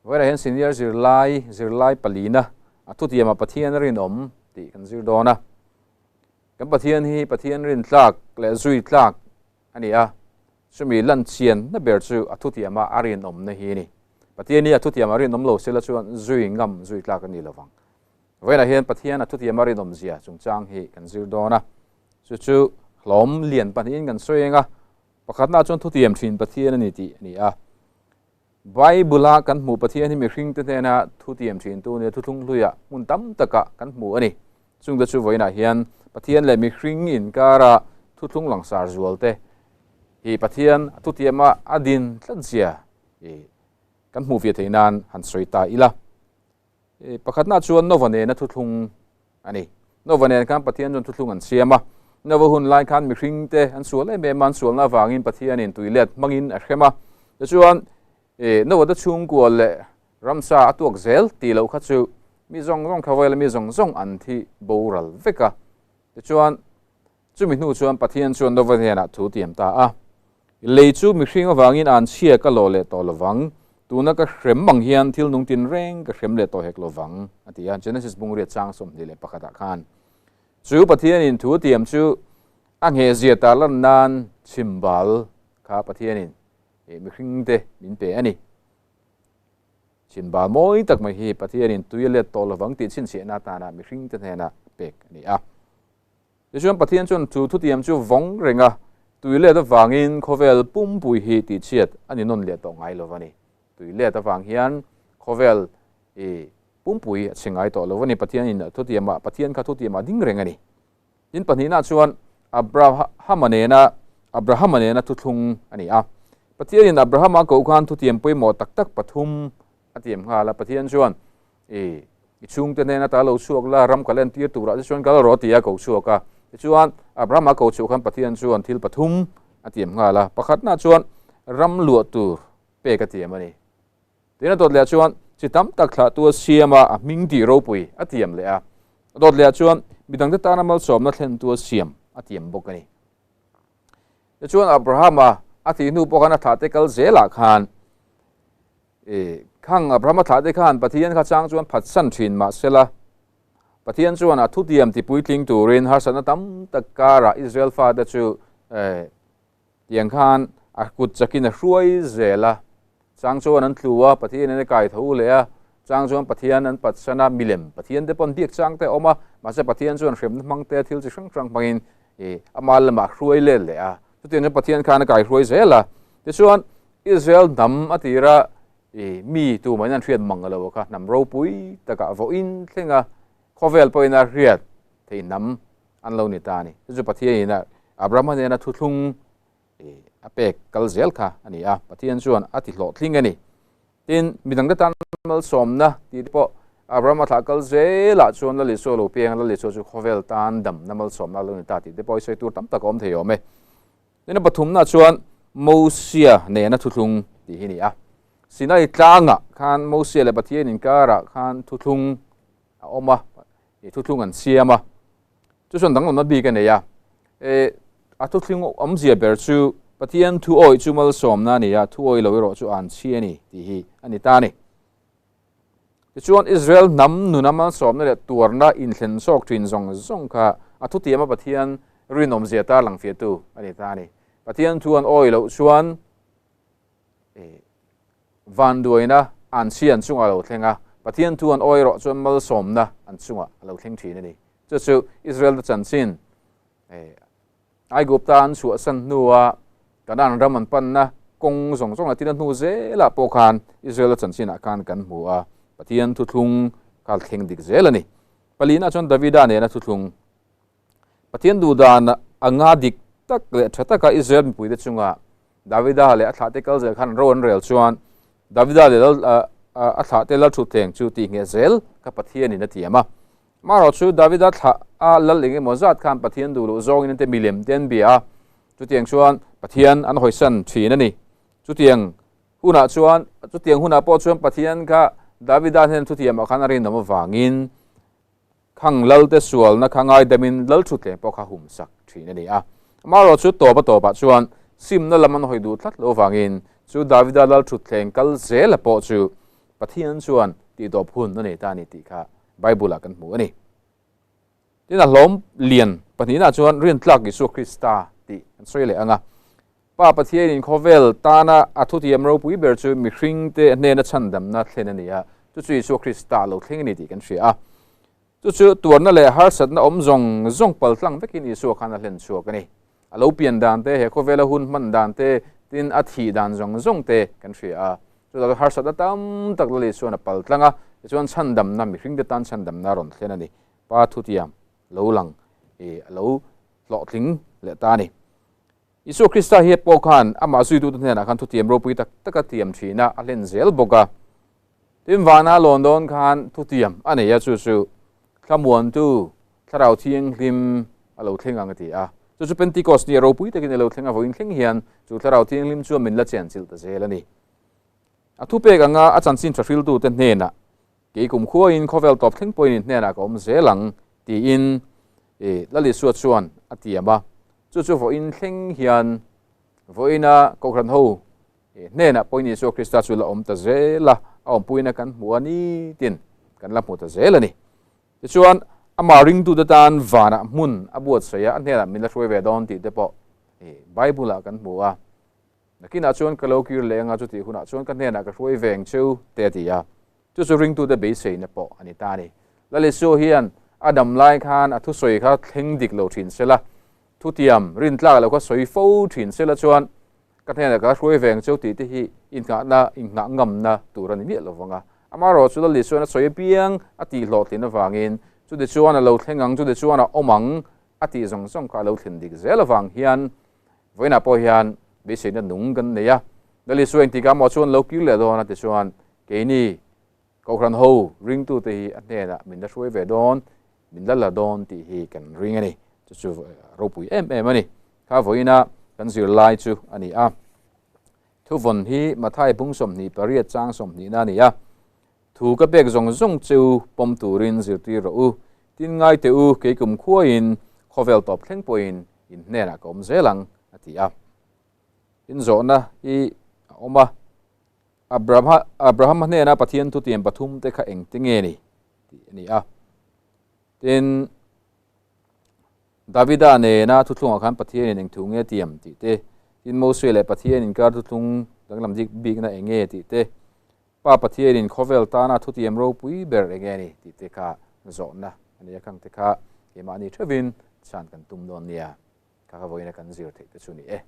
Vawiinah hian senior zirlai, zirlai palina a thutiamah Pathian a rinawm tih kan zir dawn a. Kan Pathian hi Pathian rintlak leh zui tlak a ni a, chumi lan chianna ber chu a thutiamah a rinawmna hi a ni. Pathian hi a thutiamah rinawm lo sela chuan zui ngam zui tlak a ni lovang. Vawiinah hian Pathian a thutiamah rinawm zia chungchang hi kan zir dawn a, chu chu hlawm lian pahnihin kan sawi eng a, pakhatnaah chuan thutiam thin Pathian a ni tih a ni a. Bible-a kan hmuh Pathian hi mihringte hnena thutiam thintu nia thuthlung hluiah hmun tam takah kan hmu a ni. Chungte chu vawiinah hian Pathian leh mihring inkara thuthlung langsar zualte hi Pathian a thutiama a din tlat zia kan hmuh ve theih nan han sawi ta ila. Pakhatna chuan Nova nena thuthlung a ni. Nova nen khan Pathian chuan thuthlung an siam a. Nova hun lai khan mihringte an sual em em a, an sualna avangin Pathianin tuilet hmangin a hrem a. Tichuan, Nova te chhungkua leh ramsa a tuak zel tih loh kha chu mi zawng zawng khawvela mi zawng zawng an thi boral vek a. Tichuan, chumi hnu chuan Pathian chuan Nova hnenah thu tiam ta a, Lei chu mihring avangin an chhia ka lawh leh tawh lovang, tuna ka hrem ang hian thil nung tinreng ka hrem leh tawh hek lovang, a ti a, Genesis bungriat chang 21 ah khan. Chu Pathianin thu tiam chu a nghehzia tarlan nan chhimbal kha Pathianin mihringte min pe a ni. Chhimbal mawi tak mai hi Pathianin tui a let tawh lovang tih chhinchhiahna atana mihringte hnena pek a ni a. Tichuan Pathian chuan chu thutiam chu vawng reng a, tui let avangin khawvel pumpui hi tihchhiat a ni nawn leh tawh ngai lo a ni. Tui let avang hian khawvel i pumpui a chhe ngai tawh lo a ni. Pathianin a thutiamah, Pathian kha thutiamah a ding reng a ni. Tin pahnihna chuan Abrahama nena, Abrahama nena thuthlung a ni a. Pathianin Abrahama koh khan thutiam pawimawh tak tak pathum a tiam nghal a. Pathian chuan I i chhungte hnena ta lo chhuak la, ram ka lentir turah te chuan kal rawh ti a ko chhuak a. Tichuan, Abrahama ko chhuah khan Pathian chuan thil pathum a tiam nghal a. Pakhatna chuan ram luah tur pek a tiam a ni. Tin a dawt lehah chuan chi tam tak thlahtu a siam a, a hming tih ropui a tiam leh a. A dawt lehah chuan midangte tana malsawmna thlentu a siam a tiam bawk a ni. Tichuan, Abrahama a thih hnu pawh khan a thlahte kal zelah khan E, khang Abrahama thlahte khan Pathian kha chang chuan phatsan thin mahsela, Pathian chuan a thutiam ti puitling turin harsatna tam tak karah Israel fate chu e, tiang khan a kut chakin a hruai zel a. Chang chuan an tlu a, Pathian in a kai tho leh a, chang chuan Pathian an patsan a, milem Pathian te pawn biak chang te a awm a, mahse Pathian chuan hremna hmang te thil chi hrang hrang hmangin e, ama lamah a hruai let leh a. Chutiang chuan Pathian khan a kai hruai zel a. Tichuan, Israel hnam a tira i mi tu mahin an hriat mang lo kha hnam ropui takah vawiin thlenga khawvel pawhin a hriat thei hnam an lo ni ta a ni. Chu chu Pathianin a Abrahama nena thuthlung i a pek kal zel kha a ni a, Pathian chuan a ti hlawhtling a ni. Tin, midangte tan malsawmna tih te pawh Abrahama thlah kal zelah chuan Lal Isua lo piang a, Lal Isua chu khawvel tan damna malsawmna a lo ni ta tih te pawh i sawi tur tam tak a awm thei awm e. Tin a pathumna chuan Mosia nena thuthlung tih hi ni a. Sinai tlangah khan Mosia leh Pathian inkarah khan thuthlung a awm a, i thuthlung an siam a. Chu chuan danglamna bik a nei a. E, a thuthlung awmzia ber chu Pathian thu awih chu malsawmna a ni a, thu awih lo erawh chu an chhi a ni tih hi a ni ta a ni. Tichuan Israel hnam nuna malsawmna leh tuarna inthlen zawk thin zawng zawng kha a thutiama Pathian rinawmzia tarlang fiahtu a ni ta a ni. Pathian thu an awih loh chuan vanduaina an chhi an chungah a lo thleng a, Pathian thu an awih erawh chuan malsawmna an chungah a lo thleng thin a ni. Chu chu Israel-te chanchin Aigupta an chhuahsan hnua Kanaan ram an panna kawng zawng zawng a tina hnu zelah pawh khan Israel-a chanchinah khan kan hmu a, Pathian thuthlung kha thleng dik zel a ni. Palina chuan Davida nena thuthlung, Pathian duhdan anga dik tak leh tha taka Israel mipuite chunga Davida leh a thlahte kal zel khan ro an rel chuan Davida leh a thlahte lalthutthleng chu tihngheh zel kha Pathianin a tiam a. Amaherawh chu Davida thlah a lal eng emaw zat khan Pathian duh loh zawngin an te milem te an bia a, chutiang chuan Pathian an hawisan thin a ni. Chutiang hunah chuan, chutiang hunah pawh chuan Pathian kha Davida hnen thutiamah khan a rinawm avangin khang lalte sualna kha ngaidamin lal thutleng pawh kha humsak thin a ni a. Amaherawh chu tawp a tawpah chuan simna lam an hawi duh tlat loh avangin chu Davida lal thutthleng kal zela pawh chu Pathian chuan tihtawp hun a nei ta a ni tih kha Bible-ah kan hmu a ni. Tin, a hlawm lian pahnihna chuan rintlak Isua Krista tih kan sawi leh ang a. Pa Pathianin khawvel tana a thutiam ropui ber chu mihringte hnena chhandamna thlen a ni a, chu chu Isua Krista a lo thleng a ni tih kan hria a. Chu chu tuarna leh harsatna awm zawng zawng paltlang vekin Isua khan a hlen chhuak a ni. A lo pian dan te, he khawvela hun hman dan te, tin a thih dan zawng zawng te kan hria a. Chutah chuan harsatna tam tak Lal Isuan a paltlang a, tichuan chhandamna, mihringte tan chhandamna a rawn thlen a ni. Pa thutiam lo lang i a lo hlawhtling leh ta a ni. Isua Krista hi pawh khan amah zuitute hnenah khan thutiam ropui tak tak a tiam thin a, a hlen zel bawk a. Tin, vana lawn dawn khan thutiam a nei a, chu chu Thlamuantu Thlarau Thianghlim a lo thleng ang a ti a. Chu chu Pentecost ni a ropui takin a lo thleng a, vawiin thleng hian chu Thlarau Thianghlim chuan min la chenchilh ta zel a ni. A thupek anga a chanchin tha hriltute hnenah Kei kum khuain khawvel tawp thleng pawhin in hnenah ka awm zel ang, tiin Lal Isua chuan a tiam a. Chu chu vawiin thleng hian vawiina Kohhran ho hnenah pawhin Isua Krista chu la awm ta zel a, a awmpuina kan hmu a ni tin kan la hmu ta zel a ni. Tichuan, amah ringtute tan vanah hmun a buatsaih a, a hnenah min la hruai ve dawn tih te pawh Bible-ah kan hmu a. Nakinah chuan ka lo kir leh anga chutih hunah chuan ka hnenah ka hruai veng cheu te a ti a. Chu chu ringtute beiseina pawh a ni ta a ni. Lal Isua hian a dam lai khan a thusawi kha thleng dik lo thin sela, thutiam rintlak lo kha sawi fo thin sela chuan ka hnenah ka hruai veng cheu tih te hi innghahna, innghah ngamna tur a ni miah lo vang a. Amaherawhchu chu Lal Isua'n a sawi apiang a tihhlawhtlin avangin chuti chuan a lo thleng ang, chuti chuan a awm ang a tih zawng zawng kha a lo thlen dik zel avang hian Vawiinah pawh hian beiseina nung kan nei a, Lal Isua engtikah maw chuan lo kir leh dawn a tichuan keini Kohhran ho ringtute hi a hnenah min la hruai ve dawn, min la la dawn tih hi kan ring a ni. Chu chu ropui em em a ni. Kha vawiina kan zirlai chu a ni a. Thuvawn hi Mathai bung 28 chang sawmhnihna a ni a. Thu ka pek zawng zawng cheu pawm turin zirtir rawh u. Tin ngai teh u, kei kum khuaiin khawvel tawp thleng pawhin in hnenah ka awm zel ang, a ti a. Tin zawhna hi a awm a, Abrahama Abrahama hnena Pathian thutiam pathum te kha engte nge ni? tih a ni a. Tin, Davida nena thuthlungah khan Pathianin eng thu nge tiam tih te, tin Moses leh Pathian inkar thuthlung danglam bikna eng nge tih te, Pa Pathianin khawvel tana thutiam ropui ber eng nge ni tih te kha zawhna a ni a, khang te kha keimahni theuhin chhan kan tum dawn nia, kha kha vawiina kan zir theih te chu ni e.